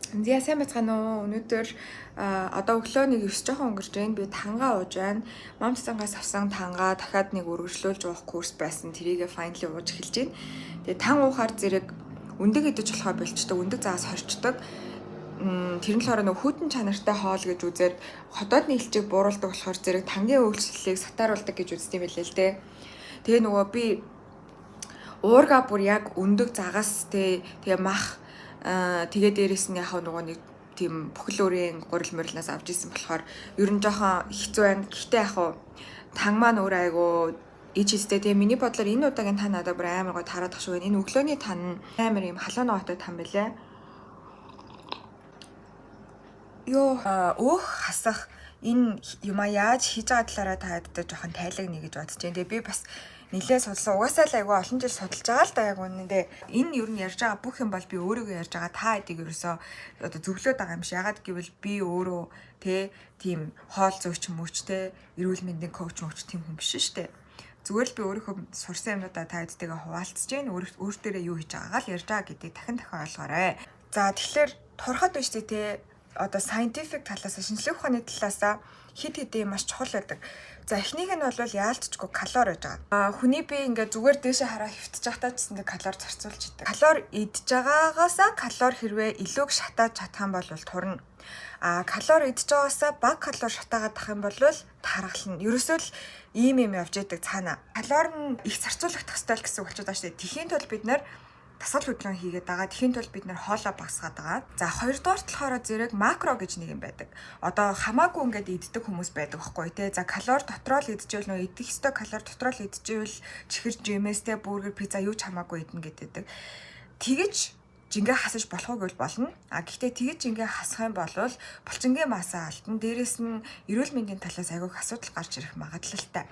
За, сайн байцгаана уу? Өнөөдөр одоо өглөө нэг 9 жоохон өнгөрч байна. Би тангаа ууж байна. Мамцсангаас авсан тангаа дахиад нэг үргэлжлүүлж уух курс байсан. Тэрийгээ finally ууж эхэлж байна. Тэгээ тан уухаар зэрэг өндөг идэж болохоо болчдөг, өндөг загас хорчдог. Тэр нь болохоор нөгөө хүйтэн чанартай хоол гэж үзээд хотоодны элчийг бууруулдаг болохоор зэрэг тангийн үйлчлэлийг сатааруулдаг гэж үздэг юм билээ л дээ. Тэгээ нөгөө би уурга бүр яг өндөг загас те, тэгээ мах, тэгээ дээрэс нь яг нөгөө нэг тийм бүхэл өөрийн гурил морилнаас авч исэн болохоор ер нь жоохон хэцүү байна. Гэхдээ яг хуу тан маань өөр айгу ич хийстэй. Тэгээ миний бодлоор энэ удаагийн тан надад бүр амар гой тараад тах шиг байна. Энэ өглөөний тан амар юм халуун ногоотой тан байлээ. Йоо, өөх хасах энэ юмаа яаж хийж байгаа талаараа та хэдтэй жоохон тайлаг нэ гэж бодож байна. Тэгээ би бас нэлээд судалсан. Угаасаа л айгүй олон жил судалж байгаа л да, яг үнэндээ. Энэ ер нь ярьж байгаа бүх юм бол би өөрийгөө ярьж байгаа, та хэдийг ерөөсөө одоо зөвлөөд байгаа юм шиг. Ягаад гэвэл би өөрөө те тийм хоол зүйч мөч те, эрүүл мэндийн коуч мөч тийм хүн биш шүү дээ. Зүгээр л би өөрийнхөө сурсан юмнуудаа та хэдтэйгээ хуваалцаж байна. Өөр дээрээ юу хийж байгаагаа л ярьж байгаа гэдгийг дахин дахин ойлгоорой. За, тэгэхээр турхад биш те, одоо scientific талаас, шинжлэх ухааны талаас хэд хэдэн маш чухал байдаг. За, эхнийх нь бол яалтчгүй калори байж байгаа. Хүний бие ингээд зүгээр дээшээ хараа хэвтэж байхдаа ч гэсэн калори зарцуулж идэг. Калори идж байгаагаасаа калори хэрвээ илүүг шатааж чадах юм бол турна. Калори идж байгаагаасаа бага калори шатаагаад ах юм бол таргална. Ерөөсөө л ийм юм явж идэг цаана. Калори нь их зарцуулагдах хэрэгтэй л гэсэн үг болчиход байгаа шүү дээ. Тэхийн тулд бид нар дасгал хөдөлгөөн хийгээд байгаа. Тэхийн тулд бид нар хоолоо багасгаад байгаа. За, хоёрдугаар болохоор зэрэг макро гэж нэг юм байдаг. Одоо хамаагүй ингээд иддэг хүмүүс байдаг байхгүй те. За, калори дотроо л идчихвэл, нөө идэх ёстой калори дотроо л идчихвэл чихэр жимээс те, бургер, пицца юу ч хамаагүй идэнэ гэдэг. Тэгэж жингээ хасаж болох уу гэвэл болно. Гэхдээ тэгэж жингээ хасах юм бол булчингийн масаа алдна. Дээрээс нь эрүүл мэндийн талаас айгүйх асуудал гарч ирэх магадлалтай.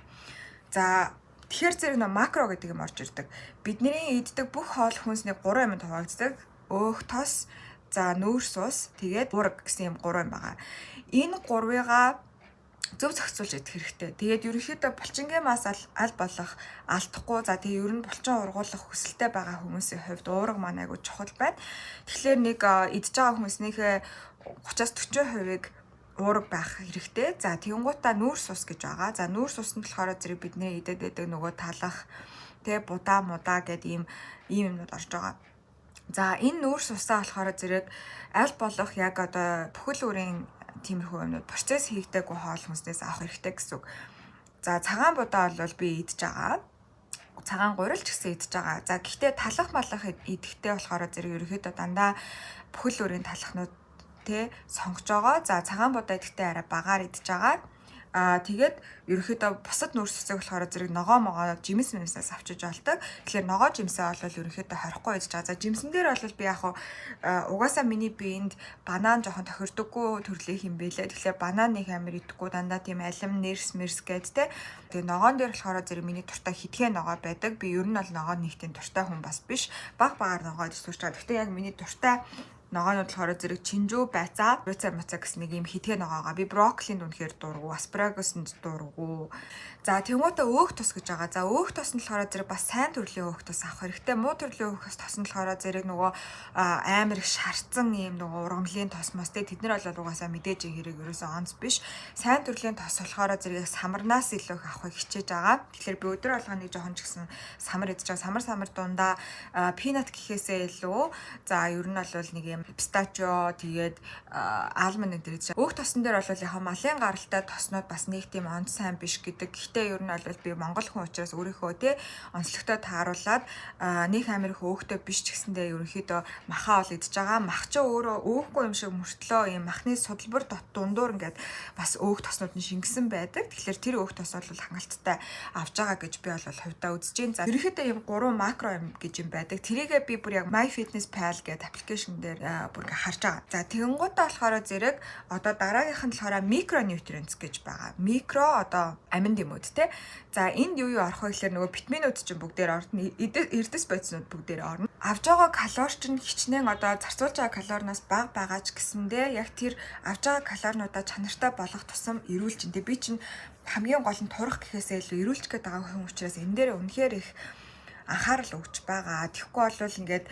За, тэгэхээр зэрэг нөө макро гэдэг юм орж ирдэг. Бидний иддэг бүх хоол хүнсний гурван юмд хуваагддаг. Өөх тос, за нүүрс ус, тэгээд уураг гэсэн юм гурван юм байгаа. Энэ гурвыгаа зөв зохицуулж идэх хэрэгтэй. Тэгээд ерөнхийдөө булчингийн мас аль болох алдахгүй, за тэгээ ер нь булчин ургуулах хүсэлтэй байгаа хүмүүсийн хувьд уураг маань айгу чухал байна. Тэгэхээр нэг идж байгаа хүмүүснийхээ 30-аас 40%-ыг уураг байх хэрэгтэй. За, тэгэнгуутаа нүүрс ус гэж байгаа. За, нүүрс ус нь болохоор зэрэг бидний идээд байдаг нөгөө талах тэ, будаа мудаа гэд ийм ийм юмнууд орж байгаа. За, энэ нүүрс усаа болохоор зэрэг аль болох яг одоо бүхэл бүрийн тиймэрхүү юмнууд процесс хийгдээгүй хоол хүнснээс авах хэрэгтэй гэсэн үг. За, цагаан будаа бол би идж байгаа. Цагаан гурил ч гэсэн идж байгаа. За, гэхдээ талах малах идэхтэй болохоор зэрэг ерөнхийдөө дандаа бүхэл бүрийн талахнууд тэ сонгож байгаа. За, цагаан будаа идэхдээ арай багаар идж байгаа. Тэгээд ерөнхийдөө бусад нүүрс усыг болохоор зэрэг ногоо могоо, жимс мэмсээс авчиж болдог. Тэгэхээр ногоо жимсээ бол ерөнхийдөө хорихгүй идэж байгаа. За, жимсэн дээр бол би яг угаасаа миний биеинд банан жоохон тохирдоггүй төрлийн юм бэлээ. Тэгэхээр банан нэг амар идэхгүй, дандаа тийм алим, нэрс мэрс гээд те. Тэгээ ногоон дээр болохоор зэрэг миний дуртай хитгэн ногоо байдаг. Би ер нь бол ногоо нэг тийм дуртай хүн бас биш. Баг багаар ногоо идэж сурч байгаа. Гэхдээ яг миний дуртай ногоонууд болохоор зэрэг чинжүү, байцаа, буйцаа муцаа гэсэн нэг юм хитгэн ногоогоо. Би брокколинд үнэхээр дургу, аспарагуснд дургу. За, тэнгуүтэ өөх тос гэж байгаа. За, өөх тос нь болохоор зэрэг бас сайн төрлийн өөх тос авах хэрэгтэй. Муу төрлийн өөх тос нь болохоор зэрэг нөгөө амар их шарцсан юм нөгөө ургамлын тос мос те, тэд нар бол угаасаа мэдээж хэрэг ерөөсөө онц биш. Сайн төрлийн тос болохоор зэрэг самарнаас илүү их авахыг хичээж байгаа. Тэгэхээр би өдөр болгоно нэг жоохон ч гэсэн самар идэж байгаа. Самар дундаа peanut гэхээсээ илүү, за, ер нь бол нэг юм pistachio, тэгээд almond энэ төр идэж. Өөх тосон дээр бол яг малын гаралтай тоснууд бас нэг тийм онц сайн биш гэдэг. Гэхдээ ер нь бол би монгол хүн учраас өөрийнхөө те онцлогтой тааруулаад нэг амар их өөхтэй биш ч гэсэндээ ерөнхийдөө махаа ол идэж байгаа. Мах ч өөрөө өөхгүй юм шиг мөртлөө ийм махны судалбар дот дундуур ингээд бас өөх тоснууд нь шингэсэн байдаг. Тэгэхээр тэр өөх тос бол хангалттай авч байгаа гэж би бол хувьдаа үзэж байна. За, ерөнхийдөө ийм гурван макро юм гэж юм байдаг. Тэрийгээ би бүр яг MyFitnessPal гэдэг application дээр бүр ингээ харж байгаа. За, тэгэнгუутаа болохоор зэрэг одоо дараагийнх нь болохоор micronutrients гэж байгаа. Микро одоо амин дэмүүд те. За, энд юу юу орох вэ гэхээр нөгөө витаминууд чинь бүгдээр орно. Эрдэс бодиснууд бүгдээр орно. Авж байгаа калори чинь хичнээн одоо зарцуулж байгаа калориноос бага байгаа ч гэсэндээ яг тэр авж байгаа калоринуудаа чанартай болгох тусам эрүүл чинь те. Би чинь хамгийн гол нь турах гэхээсээ илүү эрүүлчих гээд байгаа хүн учраас энэ дээр үнэхээр их анхаарал өгч байгаа. Тэгэхгүй бол ингээд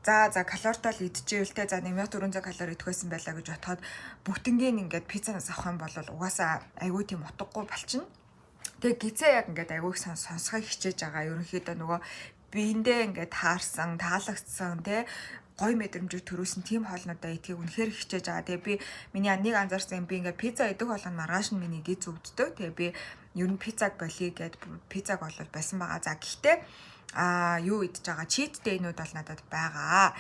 За, калоритой л идчихвэл те, за, 1400 калори идэх байсан байлаа гэж бодоход бүгднийг ингээд пиццанаас авах юм бол угаасаа айгүй тийм утгагүй болчихно. Тэгээ гэзээ яг ингээд айгүй их сонсохыг хичээж байгаа. Ерөнхийдөө нөгөө биендээ ингээд таарсан, таалагдсан те, гоё мэдрэмжийг төрүүлсэн тийм хоолнуудаа идэхийг үнэхээр хичээж байгаа. Тэгээ би миний нэг анзаарсан юм, би ингээд пицца идэх болгоно маргааш нь миний гэз өвддөг. Тэгээ би ер нь пиццаг болиё гэд пиццаг бол байсан байгаа. За, гэхдээ юу идэж байгаа, cheat day-нүүд бол надад байгаа.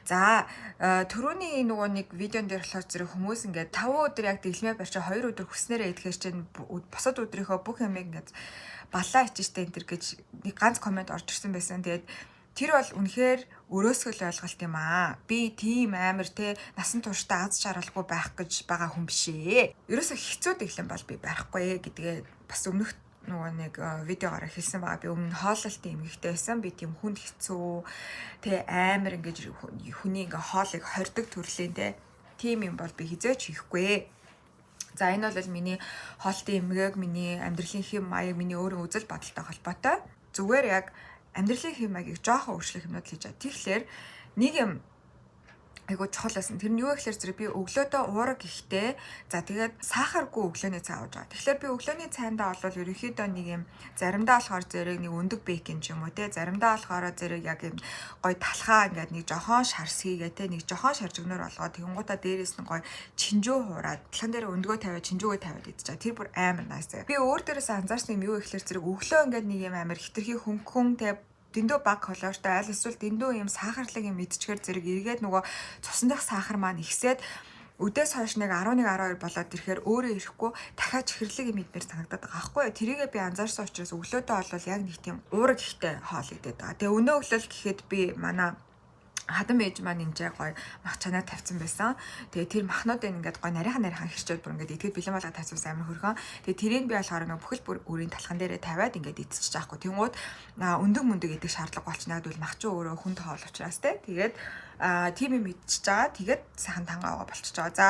За, түрүүний нөгөө нэг видеон дээр болохоор зэрэг хүмүүс ингээд 5 өдөр яг дэглэмээ барьчаа 2 өдөр хүснээрээ идэхээр чинь бусад өдрийнхөө бүх юмыг ингээд баллаа ичээштэй энэ төр гэж нэг ганц comment орж ирсэн байсан. Тэгээд тэр бол үнэхээр өрөөсгөл ойлголт юм аа. Би тийм амар те, насан туршдаа аз жаргалгүй байх гэж байгаа хүн биш ээ. Ерөөсө хэцүү дэглэм бол би барихгүй гэдгээ бас өмнөх нөгөө нэг видеогоор хэлсэн байгаа. Би өмнө хооллолтын эмгэгтэй байсан. Би тийм хүнд хэцүү те, амар ингэж хүний ингээ хоолыг хордог төрлийн те, тийм юм бол би хэзээ ч хийхгүй. За, энэ бол миний хоолтын эмгээг, миний амьдралын хэм маяг, миний өөрийн үзэл бодолтой холбоотой. Зүгээр яг амьдралын хэм маягийг жоохон өөрчлөх юмнууд л хийж байгаа. Тэгэхээр нэг юм айгуу чухал байсан. Тэр нь юу гэхээр зэрэг би өглөөдөө уураг ихтэй. За, тэгээд сахаргүй өглөөний цай ууж байгаа. Тэгэхээр би өглөөний цайндаа бол ерөнхийдөө нэг юм заримдаа болохоор зэрэг нэг өндөг bacon ч юм уу те, заримдаа болохоор зэрэг яг юм гой талхаа ингээд нэг жохон шарс хийгээ те, нэг жохон шаржигнаар болгоод тэгэнгуутаа дээрээс нь гой чинжүү хуураад талхан дээр өндгөө тавиад, чинжүүгээ тавиад идчихэ. Тэр бүр амар nice. Би өөр дээрээс анзаарсан юм юу гэхээр зэрэг өглөө ингээд нэг юм амар хитрхи хөнгөн те, дэндүү бага калоритой аль эсвэл дэндүү юм сахарлаг юм идчихээр зэрэг эргээд нөгөө цусан дах сахар маань ихсээд өдөөс хойш нэг 11 12 болоод ирэхээр өөрөө ирэхгүй дахиад чихэрлэг юм идмээр санагдаад байгаа байхгүй юу. Тэрийгээ би анзаарсан учраас өглөөдөө бол яг нэг тийм уураг ихтэй хоол идээд байгаа. Тэгээ өнөө өглөөл гэхэд би манай хадам ээж маань энэ гоё мах чанаа тавьсан байсан. Тэгээ тэр махнуудыг ингээд гоё нарийнхан нарийнхан хэрчээд бүр ингээд идэхэд бэлэн болгоод тавьсан, амар хөрхөн. Тэгээ тэрийг би болохоор ингээд бүхэл бүр үрийн талхан дээрээ тавиад ингээд идчихэж байгаа хгүй. Тэнгууд өндөг мөндөг идэх шаардлага болчихно. Яг бол мах чи өөрөө хүнд хоол учраас те. Тэгээд тийм юм идчихэж байгаа. Тэгээд сайхан тангаа аваа болчихж байгаа. За,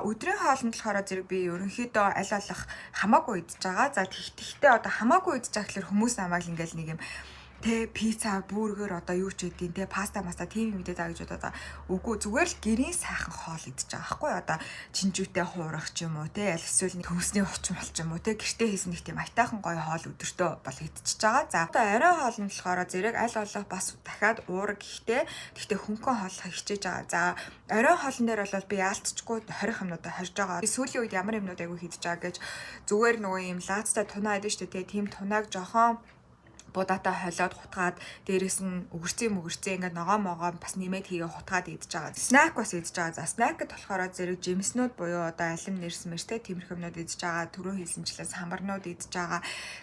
өдрийн хоолнд болохоор зэрэг би ерөнхийдөө аль болох хамаагүй идэж байгаа. За, тэгтээ одоо хамаагүй идэж байгаа гэхэлэр хүмүүс намайг ингээл нэг юм те, пицца, бургер, одоо юу ч гэдیں те, паста маста тийм юм идээд байгаа гэж бодоод, үгүй, зүгээр л гэрийн сайхан хоол идэж байгаа байхгүй. Одоо чинжүүтэй хуурах ч юм уу те, аль эсвэл төмсний хучин бол ч юм уу те, гэртээ хийсэн нэг тийм аятайхан гоё хоол өдөртөө бол идчихэж байгаа. За, одоо оройн хоол нь болохоор зэрэг аль болох бас дахиад уураг гэхдээ тэгтээ хөнгөн хооллохыг хичээж байгаа. За, оройн хоолн дээр бол би яалтчгүй хорих юмнуудаа хорж байгаа. Сүүлийн үед ямар юмнууд айгүй хийдэж байгаа гэж, зүгээр нөгөө юм лаацтай тунаа байдаг шүү дээ те, тийм тунааг жохон будаатай холиод хутгаад, дээрэс нь өгөрцөө мөгөрцөө ингээд ногоо могоо бас нэмээд хийгээ хутгаад идэж байгаа. Snack бас идэж байгаа. За, snack гэд болохоор зэрэг жимснүүд буюу одоо алим нэрс мэрстэй тиймэрхүү юмнууд идэж байгаа. Түрүү хэлсэнчлэн самбарнууд идэж байгаа.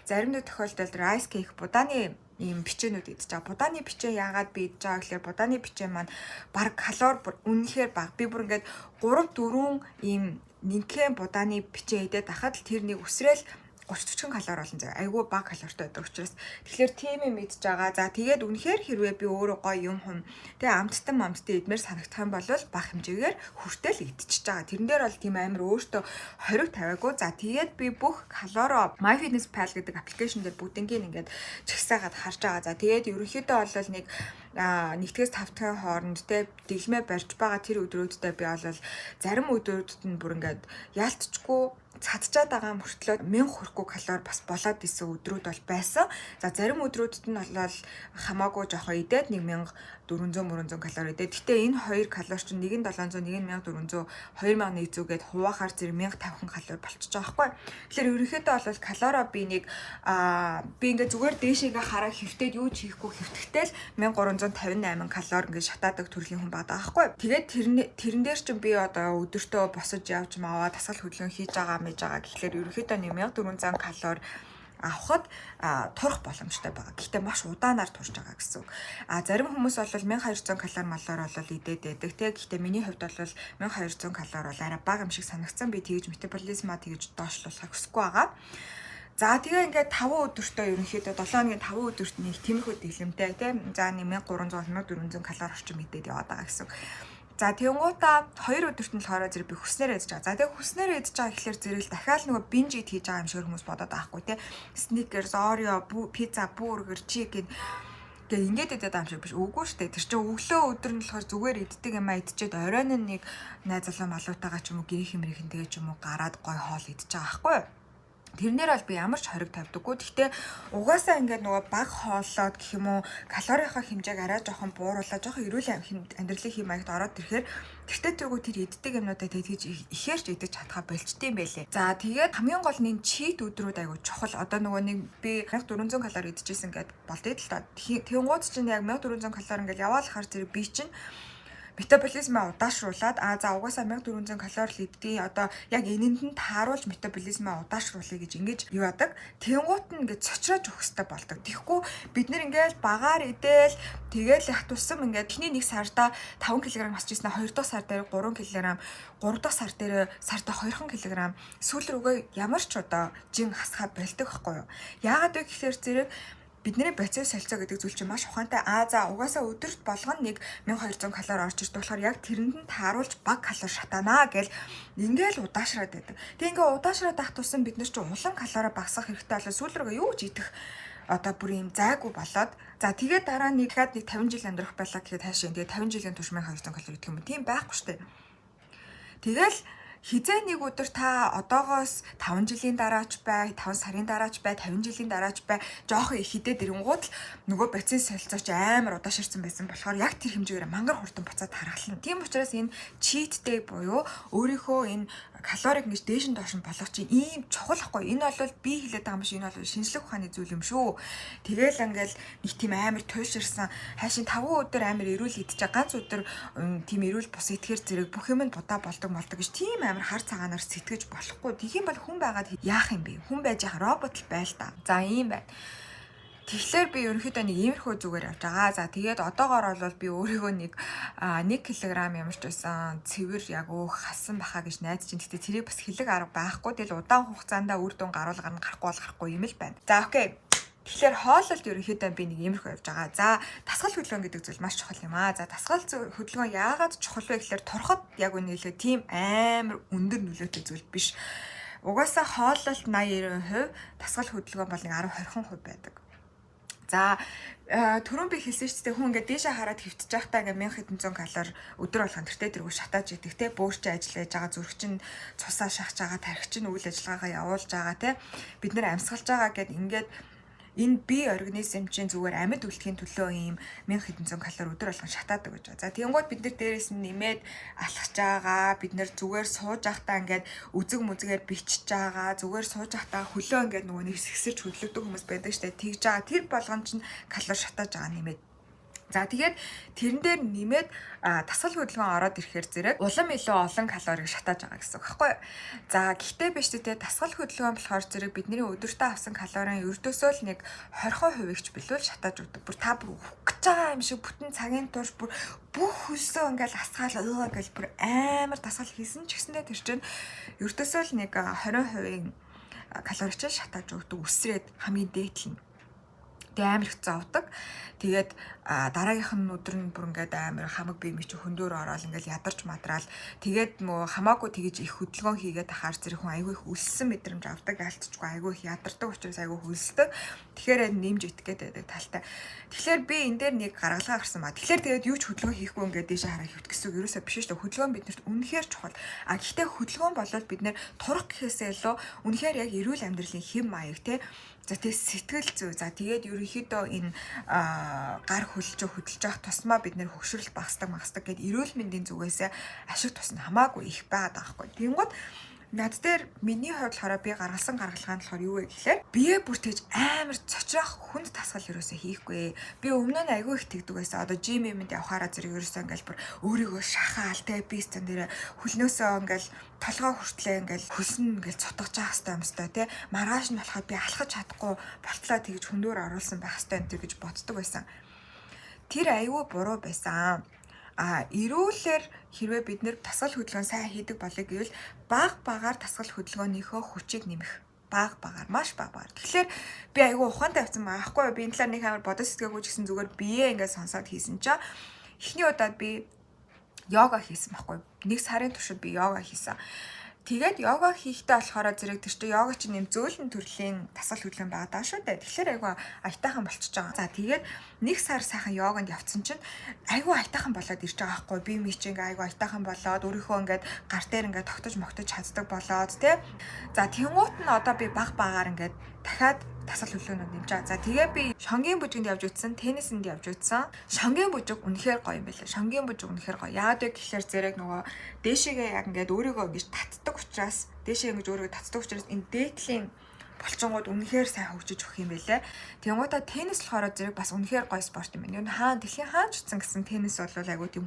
Зарим нэг тохиолдолд rice cake, будааны ийм печеньүүд идэж байгаа. Будааны печень яагаад би идэж байгаа гэхээр будааны печень маань баг калори бүр үнэхээр бага. Би бүр ингээд 3 4 ийм нинхэн будааны печень идээд ахад л тэр нэг үсрээл 30 40 калори олон заяа. Айгүй бага калоритой байдаг учраас тэгэхээр тийм юм идэж байгаа. За, тэгээд үнэхээр хэрвээ би өөрөө гоё юм хум тэгээ амттан мамттай идмээр санагдах юм бол бага хэмжээгээр хүртэл идчихэж байгаа. Тэрэн дээр бол тийм амар өөртөө хориг тавиагүй. За, тэгээд би бүх калорио MyFitnessPal гэдэг application дээр бүгднийг ингээд чагсаагаад харж байгаа. За, тэгээд ерөнхийдөө бол нэг нэгдгээс тавтахын хооронд те, дэглэмээ барьж байгаа тэр өдрүүддээ би бол зарим өдрүүдэд нь бүр ингээд яалтчгүй цадчаад байгаа мөртлөө 1000 хүрэхгүй калори бас болоод исэн өдрүүд бол байсан. За, зарим өдрүүдэд нь бол хамаагүй жоохон идээд 1400 400 калори идээд. Гэтэ энэ хоёр калори чинь нэг нь 700, нэг нь 1400, 2100 гээд хуваахаар зэрэг 1050 калори болчихж байгаа байхгүй. Тэгэхээр ерөнхийдөө бол калорио би нэг би ингээ зүгээр дээшээгээ хараа хэвтээд юу ч хийхгүй хэвтэхдээ л 1358 калори ингээ шатаадаг төрлийн хүн байгаа байхгүй. Тэгээд тэрэн дээр чинь би одоо өдөртөө босож явж маваа дасгал хөдөлгөөн хийж байгаа мэж байгаа гэхлээр ерөнхийдөө 1400 калори авахад турах боломжтой байгаа. Гэхдээ маш удаанаар турж байгаа гэсэн үг. А зарим хүмүүс бол 1200 калори малоор бол идээд байдаг те. Гэхдээ миний хувьд бол 1200 калори бол арай бага юм шиг санагдсан. Би тэгж метаболизмаа тэгж доошлуулахыг хүсэхгүй байгаа. За, тэгээ ингээд 5 өдөртөө ерөнхийдөө 7 хоногийн 5 өдөрт нэг тиймэрхүү дэглэмтэй тийм. За, 1300, 1400 калори орчим идээд яваад байгаа гэсэн. За, тэгэнгуутаа хоёр өдөрт нь болохоор зэрэг би хүснээр идэж байгаа. За, тэгээ хүснээр идэж байгаа гэхлээр зэрэг л дахиад нөгөө binge eat хийж байгаа юм шиг хүмүүс бодоод байгаа хгүй те. Snickers, Oreo, пицца, бургер, chicken. Гэ ингээд идээд байгаа юм шиг биш. Үгүй шүү дээ. Тэр чинь өглөө өдөр нь болохоор зүгээр иддэг юм а идчихэд оройн нь нэг найз залуу малуутайгаа ч юм уу, гэрийнхэн мэрийнхэнтэйгээ ч юм уу гараад гой хоол идэж байгаа байхгүй юу? Тэрнээр бол би ямар ч хориг тавьдаггүй. Гэхдээ угаасаа ингээд нөгөө баг хооллоод гэх юм уу, калорийнхаа хэмжээг арай жоохон бууруулаад, жоохон эрүүл амьдралын хэм маягт ороод ирэхээр тэртээ тэргүй тэр иддэг юмнуудаа тэгж ихээр ч идэж чадхаа болчтой юм байлээ. За, тэгээд хамгийн гол нь энэ cheat өдрүүд айгу чухал. Одоо нөгөө нэг би 1400 калори идчихсэн гэд болдъё л та. Тэнгууд чинь яг 1400 калори ингээд яваалахаар зэрэг би чинь метаболизмаа удаашруулад, а за, угаасаа 1400 калори л иддэг. Одоо яг энэнд нь тааруулж метаболизмаа удаашруулъя гэж ингэж юу яадаг. Тэнгуут нь ингээд цочроож өгөх хэрэгтэй болдог. Тэгэхгүй бид нэр ингээд багаар идээл, тэгэл их тусам ингээд эхний нэг сарда 5 кг хасчихсан, 2 дахь сар дээр 3 кг, 3 дахь сар дээр сарда 2 кг, сүүл рүүгээ ямар ч одоо жин хасхаа болдог байхгүй юу? Яагаад вэ гэхээр зэрэг бидний бодис солилцоо гэдэг зүйл чинь маш ухаантай. Аа за, угаасаа өдөрт болгоно нэг 1200 калори орж ирдэг болохоор яг тэрэнд нь тааруулж баг калори шатаанаа гэл ингээл удаашраад байдаг. Тэг ингээ удаашраад ах тусам бид нар чинь улам калори багасгах хэрэгтэй болоо сүүл рүүгээ юу ч идэх одоо бүр юм зайгүй болоод, за, тэгээд дараа нэг дахиад нэг 50 жил амьдрах байлаа гэхэд хаашаа тэгээд 50 жилийн турш 1200 калори идэх юм, тийм байхгүй штэ. Тэгэл хизээ нэг өдөр та одоогоос 5 жилийн дараач бай, 5 сарын дараач бай, 50 жилийн дараач бай, жоохон их хідээд ирэнгуут л нөгөө бодисын солилцооч амар удааширсан байсан болохоор яг тэр хэмжээгээр мангар хурдан буцаад харгална. Тийм учраас энэ cheat day буюу өөрийнхөө энэ калорийг ингэж дээш нь доош нь болгох чинь ийм чухал хгүй. Энэ бол би хэлээд байгаа юм биш, энэ бол шинжлэх ухааны зүйл юм шүү. Тэгэл ингээл нэг тийм амар туйлширсан хайшин 5 өдөр амар эрүүл идчихэ, ганц өдөр тийм эрүүл бус идэхэр зэрэг бүх юм нь будаа болдог молдог гэж тийм амар хар цагаанаар сэтгэж болохгүй. Тэгэх юм бол хүн байгаад яах юм бэ? Хүн байж яах, робот л байл та. За, ийм байна. Тэгэхээр би ерөнхийдөө нэг иймэрхүү зүгээр явж байгаа. За, тэгээд одоогоор бол би өөрийгөө нэг 1 кг ямар ч байсан цэвэр яг өөх хассан баха гэж найдаж чинь. Гэтэ тэрийг бас хэлэг арга байхгүй. Тэгэл удаан хугацаанд үр дүн гаруул гарна, гарахгүй бол гарахгүй юм л байна. За, okay. Тэгэхээр хооллолт ерөнхийдөө би нэг иймэрхүү явж байгаа. За, дасгал хөдөлгөөн гэдэг зүйл маш чухал юм аа. За, дасгал хөдөлгөөн яагаад чухал вэ гэхээр турхад яг үнэ хэлээ тийм амар өндөр нөлөөтэй зүйл биш. Угаасаа хооллолт 80 90%, дасгал хөдөлгөөн бол нэг 10 20% байдаг. За, түрүүн би хэлсэн шүү дээ, хүн ингээд дээшээ хараад хэвтэж байхдаа ингээд 1000 хэдэн зуун калори өдөр болгон тэртээ тэргүй шатааж идэг те, бөөр чи ажиллаж байгаа, зүрх чинь цусаа шахаж байгаа, тархи чинь үйл ажиллагаагаа явуулж байгаа те, бид нэр амьсгалж байгаа гэд ингээд энэ бие организм чинь зүгээр амьд үлдэхийн төлөө ийм 1000 хэдэн зуун калори өдөр болгон шатаадаг гэж байна. За, тэгэнгүүт бид нар дээрээс нь нэмээд алхаж байгаа, бид нар зүгээр сууж байхдаа ингээд үзэг мүзгээр бичиж байгаа, зүгээр сууж байхдаа хөлөө ингээд нөгөө нэг сэгсэрч хөдлөгдөг хүмүүс байдаг штэ, тэгж байгаа. Тэр болгон чинь калори шатааж байгаа нэмээд. За, тэгээд тэрэн дээр нэмээд дасгал хөдөлгөөн ороод ирэхээр зэрэг улам илүү олон калорийг шатааж байгаа гэсэн үг байхгүй юу? За, гэхдээ биш үү, дасгал хөдөлгөөн болохоор зэрэг бидний өдөртөө авсан калорийн ердөөсөө л нэг 20% ч билүү шатааж өгдөг. Бүр та бүр өөх гэж байгаа юм шиг бүтэн цагийн турш бүр бүх хөлсөө ингээл асгаал өө ингээл бүр амар дасгал хийсэн ч гэсэндээ тэр чинь ердөөсөө л нэг 20% калори чинь шатааж өгдөг үсрээд хамгийн дээд нь. Тэгээ амар их зовдөг. Тэгээд дараагийнх нь өдөр нь бүр ингээд амар хамаг бие мий чи хөндөөр ороод ингээд ядарч мадраал, тэгээд нөгөө хамаагүй тэгэж их хөдөлгөөн хийгээд ахаар зэрэг хүн айгүй их өлссөн мэдрэмж авдаг, алтчгүй айгүй их ядардаг учраас айгүй хөлсдөг. Тэгэхээр нэмж идэх гээд байдаг талтай. Тэгэхээр би энэ дээр нэг гаргалгаа гарсан ба. Тэгэхээр тэгээд юу ч хөдөлгөөн хийхгүй ингээд дээшээ хараа хэвтэх гэсэн үг ерөөсөө биш шүү дээ. Хөдөлгөөн биднэрт үнэхээр чухал. А гэхдээ хөдөлгөөн болвол бид нэр турах гэхээсээ илүү үнэхээр яг эрүүл амьдралын хэм маяг те. За, тэгээ сэтгэл зүй. За, тэгээд ерөнхийдөө энэ гар хөлжөө хөдөлж явах тусмаа бид нэр хөгшрөл багасдаг магасдаг гэд эрүүл мэндийн зүгээсээ ашиг тус нь хамаагүй их байгаад байгаа байхгүй. Тэнгууд над дээр миний хувьд болохоор би гаргасан гаргалгаа нь болохоор юу вэ гэхлээр бие бүр тэгж амар цочрох хүнд дасгал ерөөсөө хийхгүй. Би өмнө нь айгүй их тэгдэг байсан. Одоо gym юмд явхаараа зэрэг ерөөсөө ингээл бүр өөрийгөө шахаал те, би стан дээр хөлнөөсөө ингээл толгой хүртлээ ингээл хөлсөн ингээл цутгаж байгаа хэвээр юм стай те. Маргааш нь болоход би алхаж чадахгүй болтлоо тэгж хөндөөр оруулсан байх хэвээр энэ гэж боддог байсан. Тэр айгүй буруу байсан. А эрүүлэр хэрвээ бид нэр дасгал хөдөлгөөн сайн хийдэг болъё гэвэл баг багаар дасгал хөдөлгөөнийхөө хүчийг нэмэх, баг багаар, маш баг багаар. Тэгэхээр би айгүй ухаантай явцсан байгаа байхгүй юу? Би энэ талаар нэг амар бодож сэтгэгээгүй ч гэсэн зүгээр бие ингээд сонсоод хийсэн чинь эхний удаад би йога хийсэн байхгүй юу? Нэг сарын туршид би йога хийсэн. Тэгээд йога хийхдээ болохоор зэрэг тэр чинь йога чинь юм зөөлөн төрлийн дасгал хөдөлгөөн байгаа даа шүү дээ. Тэгэхээр айгүй аятайхан болчихж байгаа. За, тэгээд нэг сар сайхан йоганд явцсан чинь айгүй аятайхан болоод ирж байгаа байхгүй. Би ми чи ингээ айгүй аятайхан болоод, өөрийнхөө ингээд гар дээр ингээд тогтож могтож чаддаг болоод те. За, тэнгуут нь одоо би баг багаар ингээд дахиад дасгал хөдөлгөөнүүд нэмж байгаа. За, тэгээ би шонгийн бүжгэнд явж үзсэн, теннисэнд явж үзсэн. Шонгийн бүжиг үнэхээр гоё юм байлаа. Шонгийн бүжиг үнэхээр гоё. Яагаад вэ гэхээр зэрэг нөгөө дээшээгээ яг ингээд өөрийгөө ингэж татдаг учраас, дээшээ ингэж өөрийгөө татдаг учраас энэ дээдлийн булчингууд үнэхээр сайн хөгжиж өгөх юм байлээ. Тэнгуутаа теннис болохоор зэрэг бас үнэхээр гоё спорт юм байна. Юу хаан дэлхийн хаан ч утсан гэсэн теннис бол айгуу тийм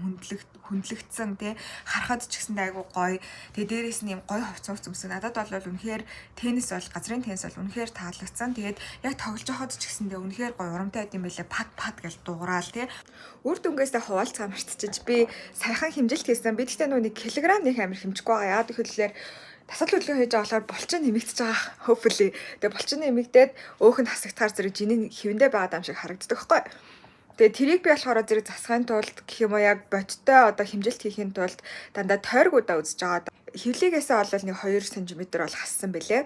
хүндлэгдсэн тий, харахад ч гэсэндээ айгуу гоё. Тэгээ дээрээс нь юм гоё хувцас өмсөн. Надад бол үнэхээр теннис бол, газрын теннис бол үнэхээр таалагдсан. Тэгээд яг тоглож байхад ч гэсэндээ үнэхээр гоё урамтай байд юм байлээ. Пад пад гэж дуугараал тий. Үр дүнгээсээ хуваалцгаа мартчихаж, би саяхан хэмжилт хийсэн. Би тэгтээ нөгөө нэг килограмм нэг амар хэмжихгүй байгаа. Яагаад гэвэл дасгал хөдөлгөөн хийж байгаа болохоор булчин нэмэгдэж байгаа. Hopefully. Тэгээ булчин нэмэгдээд өөх нь хасагдахаар зэрэг жинийн хэвэндээ байгаа юм шиг харагддаг байхгүй. Тэгээ тэрийг би болохоор зэрэг засахын тулд гэх юм уу, яг бодтой одоо хэмжилт хийхин тулд дандаа тойргуудаа үзэж байгаа. Хэвлийгээсээ бол нэг 2 см бол хассан бэлээ.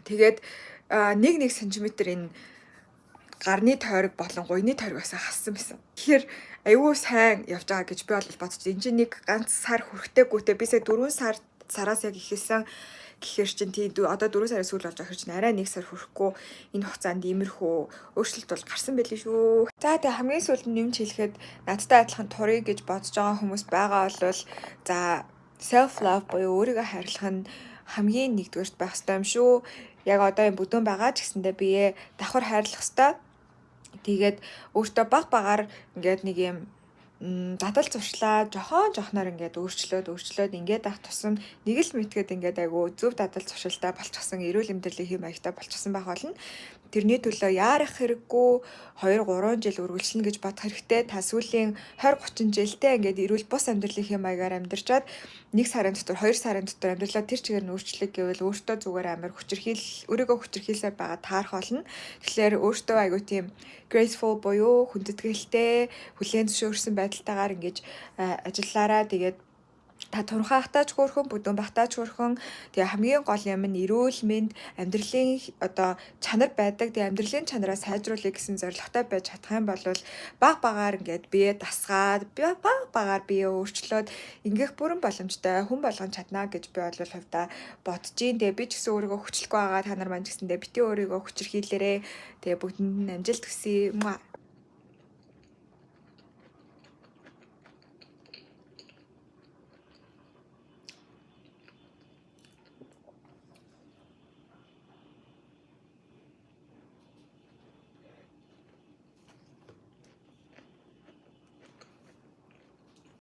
Тэгээд 1 1 см энэ гарны тойрог болон гуяны тойрогоос хассан байсан. Тэгэхээр айгүй сайн явж байгаа гэж би бол бодож. Энэ чинь нэг ганц сар хүрэхтэйгүйтэй. Би сая 4 сараас яг эхэлсэн гэхээр чинь тий, одоо 4 сарын сүүл болж байгаа чинь арай 1 сар хүрэхгүй энэ хугацаанд иймэрхүү өөрчлөлт бол гарсан байлээ шүү. За, тэгээ хамгийн сүүлд нь нэмж хэлэхэд надтай адилхан турыг гэж бодож байгаа хүмүүс байгаа бол, за, self love буюу өөрийгөө хайрлах нь хамгийн нэгдүгээрт байх ёстой юм шүү. Яг одоо юм бүдүүн байгаа ч гэсэндээ бие давхар хайрлах ёстой. Тэгээд өөртөө баг багаар ингээд нэг юм дадал зуршлаа жохон жохноор ингээд өөрчлөөд өөрчлөөд ингээд ах тусам нэг л мэдгээд ингээд айгу зөв дадал зуршилтай болчихсон, эрүүл амьдралын хэм маягтай болчихсон байх болно. Тэрний төлөө яарах хэрэггүй, 2 3 жил үргэлжлэнэ гэж бодох хэрэгтэй. Та сүүлийн 20 30 жилдээ ингээд эрүүл бус амьдралын хэм маягаар амьдарчаад нэг сарын дотор, 2 сарын дотор амьдралаа тэр чигээр нь өөрчлөе гэвэл өөртөө зүгээр амар өөрийгөө хүчирхийлсээр байгаа таарах болно. Тэгэхээр өөртөө айгу тийм graceful буюу хүндэтгэлтэй, хүлээн зөвшөөрсөн байдалтайгаар ингэж ажиллаараа. Тэгээд та туранхай байхдаа ч хөөрхөн, бүдүүн байхдаа ч хөөрхөн. Тэгээ хамгийн гол юм нь эрүүл мэнд амьдралын одоо чанар байдаг. Тэгээ амьдралын чанараа сайжруулъя гэсэн зорилготой байж чадах юм бол баг багаар ингээд бие дасгаад, баг багаар бие өөрчлөөд ингэх бүрэн боломжтой, хүн болгон чадна гэж би бол хувьдаа бодож гин. Тэгээ би ч гэсэн өөрийгөө хүчлэхгүй байгаа, та нар маань ч гэсэндээ бити өөрийгөө хүчирхийлээрээ. Тэгээ бүгдэнд нь амжилт хүсье.